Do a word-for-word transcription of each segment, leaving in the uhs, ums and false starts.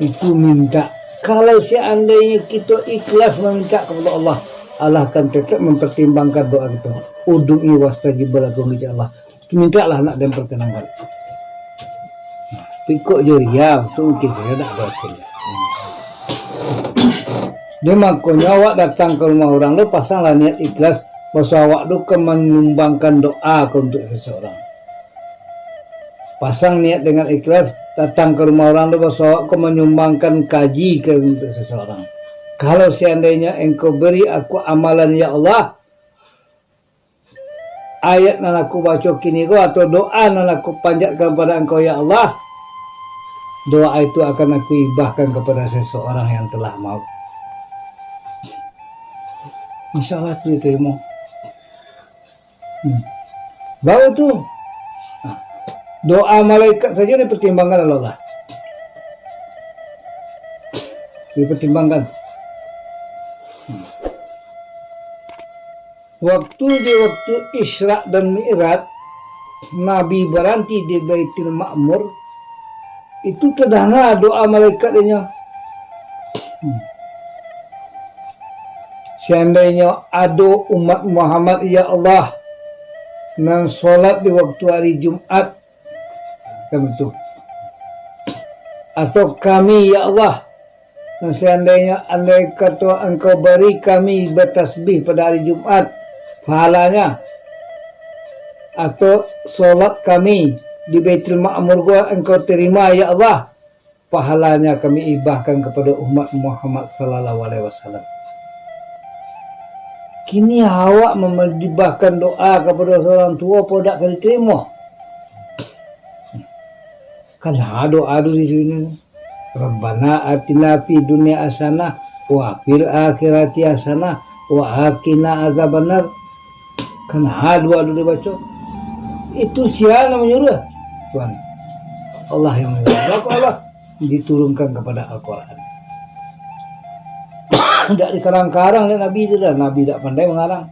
Itu minta. Kalau seandainyo kito ikhlas maminta kapado Allah, Allah akan tetap mampartimbangkan doa kito. Ud'uni astajib lakum, kecek Allah. Mintalah, nak den parkenankan. Pikok jo riya, tu mungkin sajo ndak ado hasilnyo. Dek makonyo awak datang ka rumah urang tu, pasanglah niat ikhlas, baso awak tu ka manyumbangkan doa ka untuak seseorang. Pasang niat dengan ikhlas, datang ka rumah urang tu, baso awak ka manyumbangkan kaji ka untuak seseorang. Kalau seandainyo Engkau beri aku amalan, ya Allah, ayat nan aku baco kini ko, atau doa nan aku panjatkan kepada Engkau, ya Allah, doa itu akan aku hibahkan kepada seseorang yang telah maut. Insya Allah tu diterima. Hmm. Baru tu, ha, doa malaikat sajo dipertimbangkan Allah. Dipertimbangkan. Hmm. Waktu di waktu Isra dan Mi'raj, Nabi baranti di Baitul Ma'mur, itu tadanga doa malaikat inyo. Hmm. Seandainyo ado umat Muhammad, ya Allah, nan solat di waktu ari Jumaat, kan itu. Atau kami, ya Allah, nan seandainyo andai kato Engkau bari kami batasbih pada ari Jumaat, pahalanya, atau solat kami di Baitul Ma'mur ko Engkau terima, ya Allah, pahalanya kami hibahkan kapado umat Muhammad sallallahu alaihi wasallam. Kini awak mamahibahkan doa kapado surang tuo, apo dak ka diterimo? Kan ha doa tu di sini. Rabbana atina fid dunya hasanah wa fil akhirati hasanah wa qina azabannar. Kan ha doa tu dibaco. Itu sia nan manyuruah? Tuhan. Allah yang manyuruah. Sebab Allah diturunkan kepada Al-Quran. Dak dikarang-karang dek Nabi tu dah. Nabi dak pandai mangarang.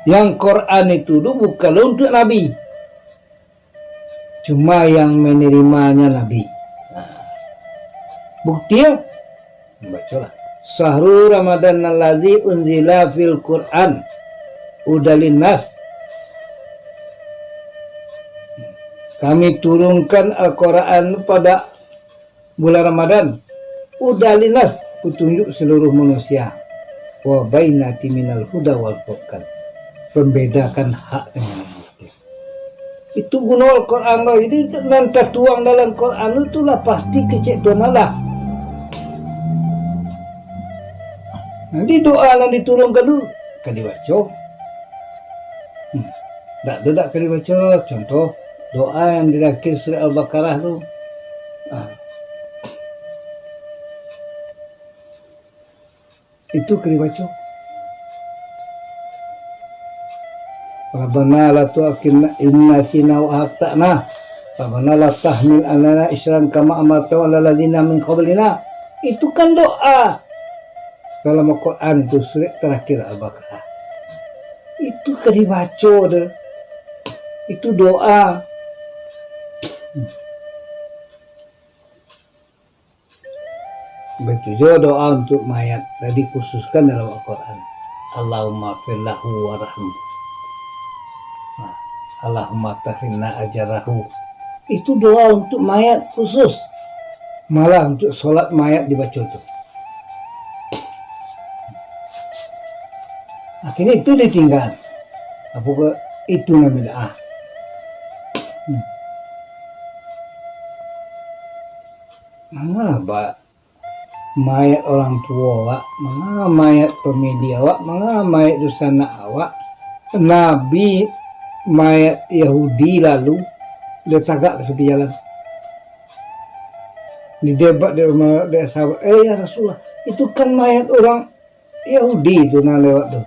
Yang Quran itu tu bukanlah untuk Nabi. Cuma yang menerimanya Nabi. Nah. Bukti ya? Bacolah. Syahru Ramadan allazi unzila fil Quran udalinnas. Kami turunkan Al-Quran pada bulan Ramadan. Udalinnas, petunjuk seluruh manusia. Wa bainati minal huda wal furqan. Membedakan hak dengan yang batil. Itu guno Al-Quran tu. Jadi, nan tatuang dalam Quran tu lah pasti kecek Tuhan Allah. Nanti doa nan diturunkan tu ka dibaco. Hmm. Dak, dak ka dibaco. Contoh, doa yang di akhir surat Al-Baqarah tu. Ah. Itu ka dibaco. Rabbana la tu'akhidna in nasina aw akhtana. Rabbana la tahmil alana isran kama hamaltahu alal ladzina min qablina. Itu kan doa. Dalam Al-Quran itu, surat terakhir Al-Baqarah. Itu ka dibaco tu. Itu doa. Baitu juo doa untuak mayat, lah dikhususkan dalam Al-Quran. Allahumma fir lahu warhamhu. Nah, Allahumma tahrinna ajarahu. Itu doa untuak mayat khusus. Malah untuak solat mayat dibaco tu. Akhirnya itu ditinggal. Apa ke itu nan bid'ah? Hmm. Manga ba mayat orang tuo awak, manga mayat famili awak, manga mayat dunsanak awak. Nabi mayat Yahudi lalu, dilatagak ka tapi jalan. Didebat dek Umar, dek sahabat, "Eh, ya Rasulullah, itu kan mayat orang Yahudi tu nan lewat tu.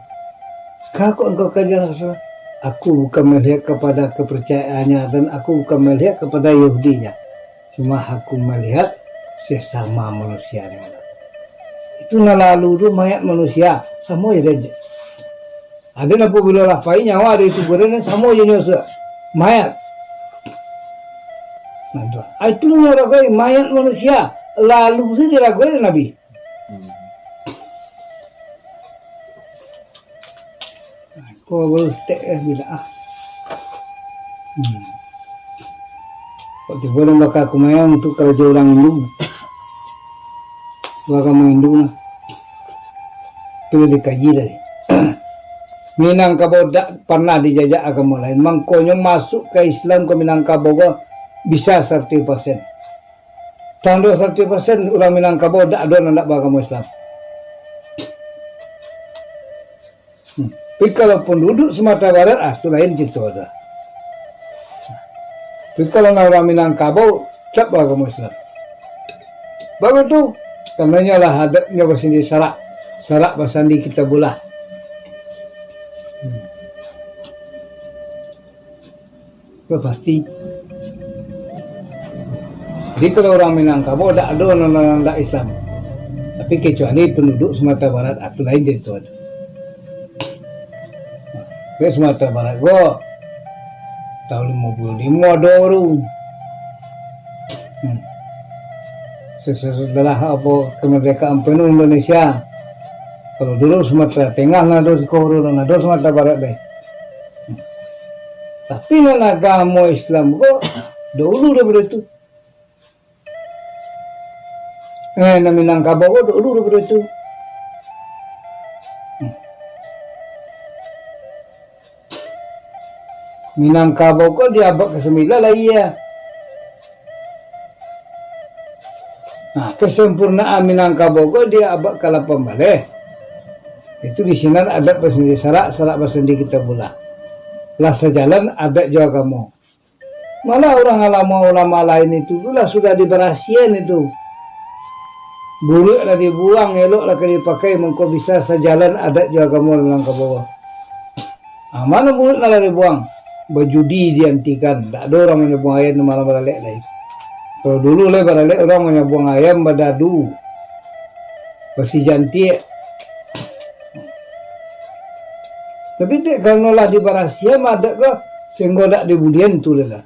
Ka kok engkau kaja, Rasulullah?" "Aku bukan melihat kepada kepercayaannya dan aku bukan melihat kepada Yahudinya. Cuma aku melihat sesama manusia dengan aku." Itu nan lalu tu mayat manusia, samo je dia. Ada nan pabilo lah pai nyawa dari tubuah dia, samo je nyo mayat. Nah, tu. Ah, itu nan diraguai, mayat manusia, lalu tu diraguai dek Nabi. Hmm. Ko baru setek, eh, bidaah. Hmm. Kok tibo nan baka kumayan tu karajo urang Hindu. Agamo Hindu lah. Tu lah dikaji tadi. Minangkabau dak parnah dijajah agamo lain. Mangkonyo masuk ka Islam ka Minangkabau ko bisa saratuih persen. Tando saratuih persen urang Minangkabau dak ado nan dak baagamo Islam. Hmm. Tapi kalau panduduak Sumatera Barat, ah, tu lain carito tu. Tapi kalau nan urang Minangkabau, dak baagamo Islam. Baru tu, karanonyo lah adatnyo basandi sarak, sarak basandi Kitabullah. Hmm. Itu pasti. Jadi kalau urang Minangkabau, dak ado nan, nan, nan dak Islam. Tapi kecuali panduduak Sumatera Barat, ah, tu lain carito tu. Tapi Sumatera Barat ko, tahun limo puluah limo ado baru. Hmm. Sesudah apo, kemerdekaan penuh Indonesia. Kalau dulu Sumatera Tengah nan ado siko baru, nan ado Sumatera Barat deh. Hmm. Tapi nan agamo Islam ko, dahulu daripado itu. Eh, nan Minangkabau ko dahulu daripado itu. Hmm. Minangkabau ko di abad kasambilan lahia. Nah, kesempurnaan Minangkabau ko di abad kalapan baleh. Itu di sinan adat basandi sarak, sarak basandi Kitabullah. Lah sajalan adat jo agamo. Malah urang ulama-ulama lain itu tu lah sudah dibarasiahan itu. Buruak lah dibuang, elok lah ka dipakai, mangko bisa sajalan adat jo agamo Minangkabau. Ah, mano buruak nan lah dibuang? Bajudi diantikan, dak ado urang manyabuang ayam tu malam baralek lai. Kalau dulu lai baralek urang manyabuang ayam badadu, basijantiak. Tapi dek karano lah dibarasiahan adat ko, sahinggo dak dibulian tu lai lah.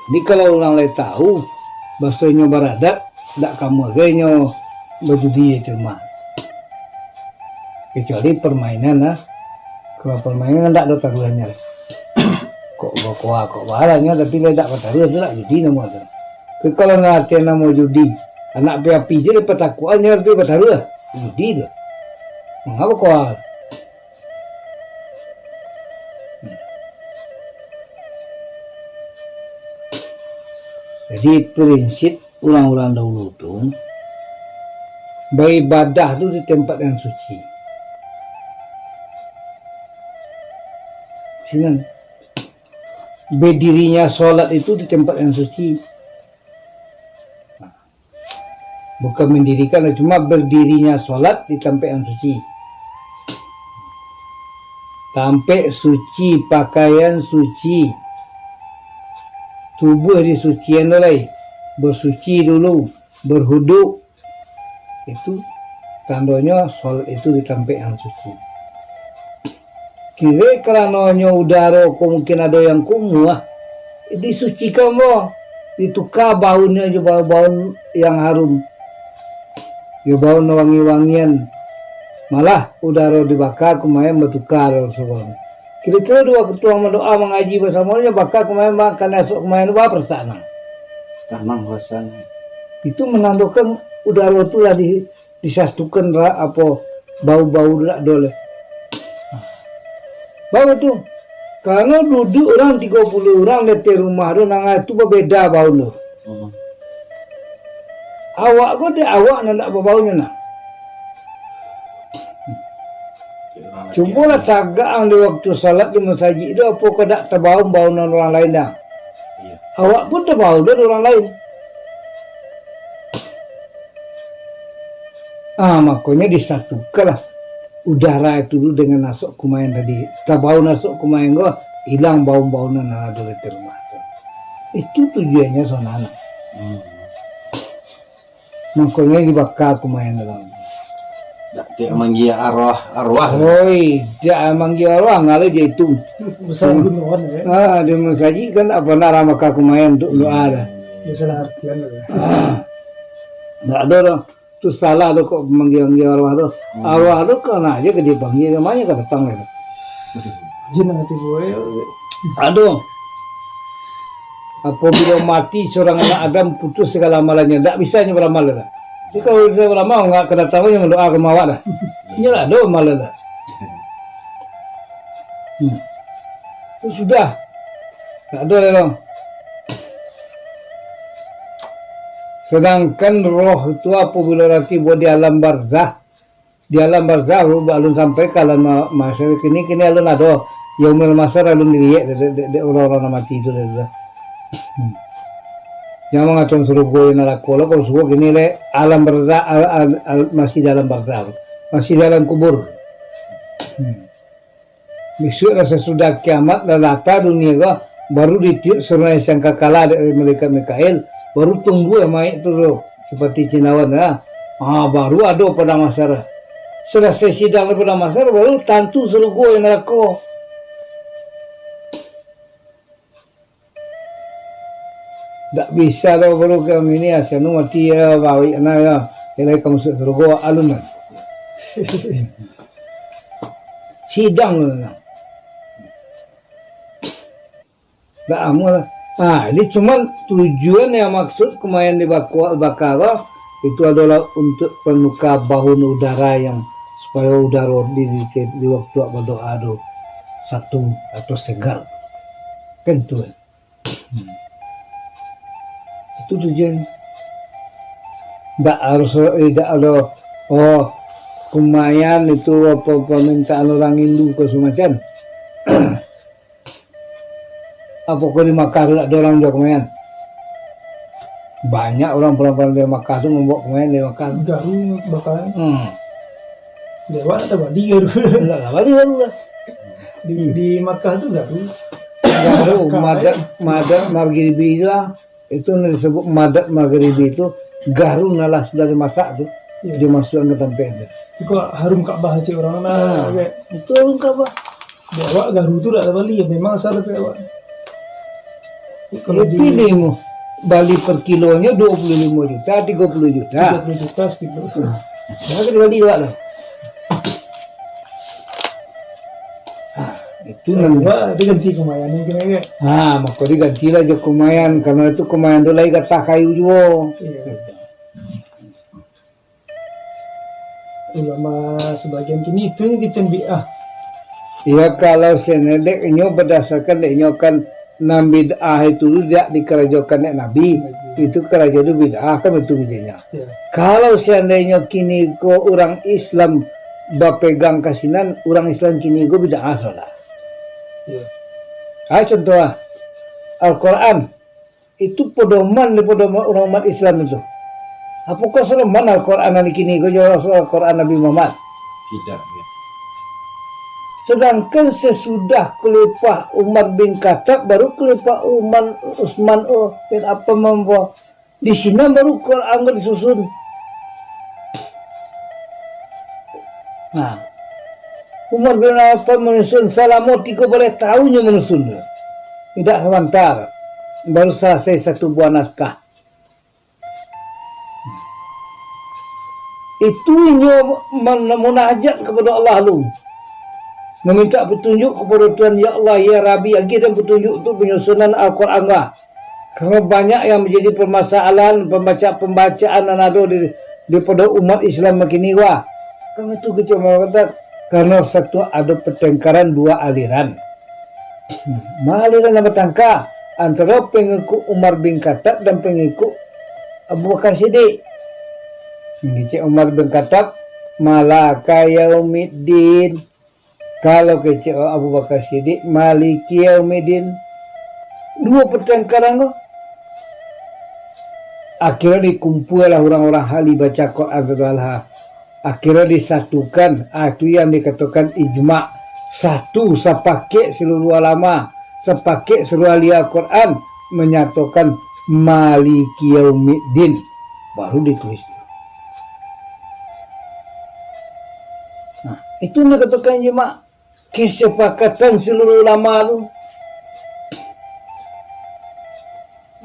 Jadi kalau urang lai tahu, baso inyo baradat, dak kamuah gai inyo bajudi di rumah. Kecuali permainan lah. Kalau permainan kan dak ado taruahnyo. Kok bakoa, kok bahalanyo, tapi lai dak bataruah tu dak judi namo tu. Tapi kalau nan artian namo judi, anak api-api je dipatakuakan, nyo tapi bataruah. Judi tu. Manga bakoa? Jadi, prinsip urang-urang dahulu tu, baibadah tu di tempat yang suci. Sinan. Berdirinya solat itu di tempat yang suci. Bukan mendirikan, cuma berdirinya solat di tampek yang suci. Tampek suci, pakaian suci, tubuah disucian dulu lai. Bersuci dulu, berhuduk. Itu tandonyo solat itu di tampek yang suci. Kiro karanonyo udaro ko mungkin ado yang kumuah, disucikan lo, dituka baunnyo jo bau-baun yang harum, jo baun wangi-wangian. Malah udaro dibaka kumayan batuka ado suruhan. Kiro-kiro dua wakatu mandoa mangaji basamo nyo baka kumayan, makan esok kumayan, baa parasaan ang? Tanang rasonyo. Itu manandokan udaro tu lah di disatukan ra-, apo, bau-bau tu dak ado lai. Bau tu. Karano duduak urang tigo puluah urang di ateh rumah tu, nan tu babeda bau tu. Hmm. Awak ko dek awak nan dak babau nyo nah. Cubolah tagak ang di waktu salat di masajik tu, apo ko dak tabau bau nan urang lain dah? Iya. Awak pun tabau dek urang lain. Ah, makonyo disatukanlah udara itu dulu dengan nasok kumayan tadi. Tabau nasok kumayan ko, ilang bau-bau nan ado di rumah tu. Itu tujuannyo sabananyo. Hmm. Makonyo dibaka kumayan dalam. Dak, dak manggia arwah, arwah. Oi, dak manggia arwah, ngalah je itu. Besar gunungan, ya. Ah, di masajik kan apa nara maka kumayan untuk doa dah. Ya, salah artian lah. Ah. Ndak ada dah. Tu salah tu kok manggia-manggia arwah tu. Hmm. Arwah tu kan aja ka dipanggil, namanya ka datang lah. Jin nanti boleh. Aduh. Apabila mati seorang anak Adam, putus segala amalannya. Ndak bisa nyo beramal dah. Jadi kalau bisa beramal, nggak ka datang nyo mandoa ka mawak dah. Inyo lah ada amalan dah. Hmm. Tu sudah. Ndak ada dah. Sedangkan roh tu apabila nanti buat di alam barzah, di alam barzah, alun sampai ka alam ma-, mahsyar, kini, kini alun ado. Yaumul mahsyar alun diliek dek, dek, dek urang-urang nan mati tu, dek, dek. Hmm. Yang mangatokan surugo jo narako lah, kalau surugo kini lek alam barzah, al-, al-, al-, masih di alam barzah, masih di alam kubur. Hmm. Bisuak lah sasudah kiamat lah rata dunia ko, baru ditiup seruan sangkakala dek malaikat Mikail, baru tumbuah mayik tu, tu, seperti cinawan lah. Ah, baru ado padang mahsyar. Salasai sidang di padang mahsyar, baru tantu surugo jo narako. Ndak bisa doh, baru ka ngini, ah, si anu mati, ya, bawik na, ya. Kira ka masuak surugo, alun lah. Sidang lah. Ndak amuah lah. Ah, jadi cuman tujuan yang maksud kumayan dibako-, bakar tu, itu adalah untuk panuka baun udara yang, supaya udaro di, di, di waktu awak badoa tu satu atau segar. Kan tu kan. Hmm. Itu tujuan. Ndak harus, eh, ndak ado, oh, kumayan itu apa, permintaan orang Hindu ko semacam. Apo ko di Makkah tu ndak ado urang juo kumayan? Banyak urang pulang-pulang dari Makkah tu mambaok kumayan dari Makkah tu. Garu bakal. Hmm. Dewa tak bali garu. Ndak bali garu lah. Di, di Makkah tu garu. Garu, madat, madat maghribi tu lah. Itu nan disebut madat maghribi tu, garu nan lah sudah dimasak tu, iyo, dimasuakkan ka tampek tu. Itu kok harum Ka'bah cek urang nah, nah, kek. Itu harum Ka'bah. Dek awak garu tu dak tabali, memang asal dek awak. Kalau di pilih mu, bali per kilonyo dua puluh limo juta, tiga puluh juta. Tiga puluh juta sekilo. Nah, dah ka dibali awak lah. Ha, itu nan wah, itu ganti kumayan nan kena, kan? Ha, mako digantilah jo kumayan, karano itu kumayan tu lai gatah kayu juo. Iyo. Ulama sabagian kini itu nyo kecen bid'ah. Iyo, kalau senedek inyo berdasarkan dek inyo kan nan bid'ah itu dak dikarajokan dek Nabi, itu karajo tu bid'ah, kan itu bijanyo. Ya. Kalau seandainyo kini ko urang Islam bapegang ka sinan, urang Islam kini ko bid'ah lah. Ya. Ai contoh ah, Al-Quran itu pedoman daripada urang umat Islam itu. Apakah saroman Al-Quran nan kini ko jo Al-Quran Nabi Muhammad? Tidak, ya. Sedangkan sesudah Khalifah Umar bin Khattab, baru Khalifah Umar, Utsman, oh, bin Affan mambawa. Di sinan baru Quran ko disusun. Nah, Umar bin Affan manyusun, salamo tigo baleh taun nyo manyusun tu. Indak sabanta, baru salasai satu buah naskah. Itu inyo man-, munajat kapado Allah lu. Mamintak patunjuk kapado Tuhan, "Ya Allah, ya Rabbi, agiah den patunjuk untuak panyusunan Al-Quran ko. Karano banyak yang manjadi parmasalahan pambaca-, pambacaan nan ado di, di pado umat Islam kini ko." Karano itu kecek Umar kata, karano satu ado pertengkaran dua aliran. Malah dalam batangka antaro pangikuik Umar bin Khattab dan pangikuik Abu Bakar Siddiq. Kecek Umar bin Khattab, "Malaka yaumiddin." Kalau kecek Abu Bakar Siddiq, "Maliki yaumiddin." Dua pertengkaran tu. Akhirnya dikumpualah orang-orang ahli baca Quran satu hal ha. Akhirnya disatukan, ah, itu yang dikatakan ijma. Satu, sapakek seluruh ulama, sapakek seluruh ahli Al-Quran menyatakan Maliki Yaumiddin. Baru ditulis. Itu nan dikatokan ijma', kesepakatan seluruh ulama tu.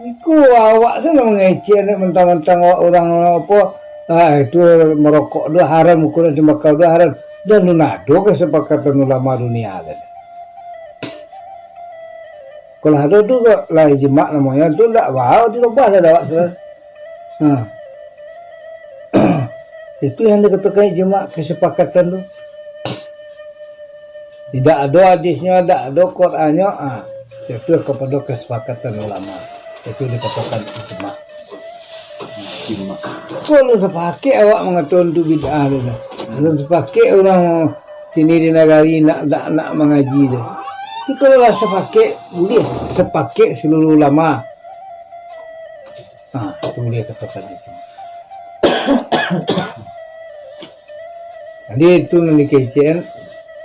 Iko awak sajo mangecek, nek mentang-mentang awak urang apo, ah, itu marokok tu haram, ukuran tembakau tu haram. Dan alun ado kesepakatan ulama dunia tadi. Kalau ado tu, lah ijma' namonyo tu, ndak baa dirubah lah awak sajo. Ha. Itu yang dikatokan ijma', kesepakatan tu. Indak ado hadisnyo, indak ado Qur'annyo, ah, jatuah kapado kesepakatan ulama. Itu dikatokan ijma'. Ijma'. Kok alun sapakek awak mangatokan tu bid'ah tu, nah? Alun sapakek urang kini di nagari nak, nak, nak mangaji tu. Tapi kalau lah sapakek, buliah sapakek seluruh ulama. Ah, itu buliah katokan itu. Jadi, itu nan dikecek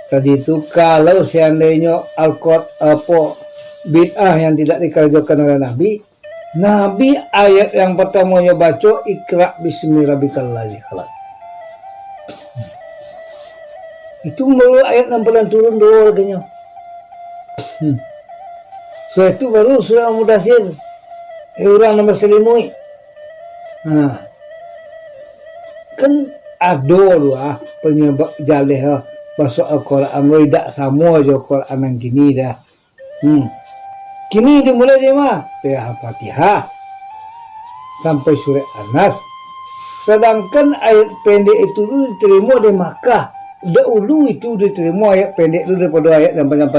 tadi tu, kalau seandainyo alkot, apo, bid'ah yang tidak dikarajokan oleh Nabi, Nabi ayat yang partamonyo baco, "Iqra' bismi rabbikal ladzi khalaq." Itu baru ayat nan paling turun doh lakinyo. Hmm. Sudah itu baru surah Al-Mudaththir. Eh, urang nan basalimuik. Ha. Kan ado tu ah, panyabab jaleh ah, basuak Al-Quran, indak samo jo Quran nan kini dah. Hmm. Kini dimulai dari ma? Dari Al-Fatihah sampai surat An-Nas. Sadangkan ayat pendek itu tu ditarimo dari Makkah. Dahulu itu ditarimo ayat pendek tu daripado ayat nan panjang.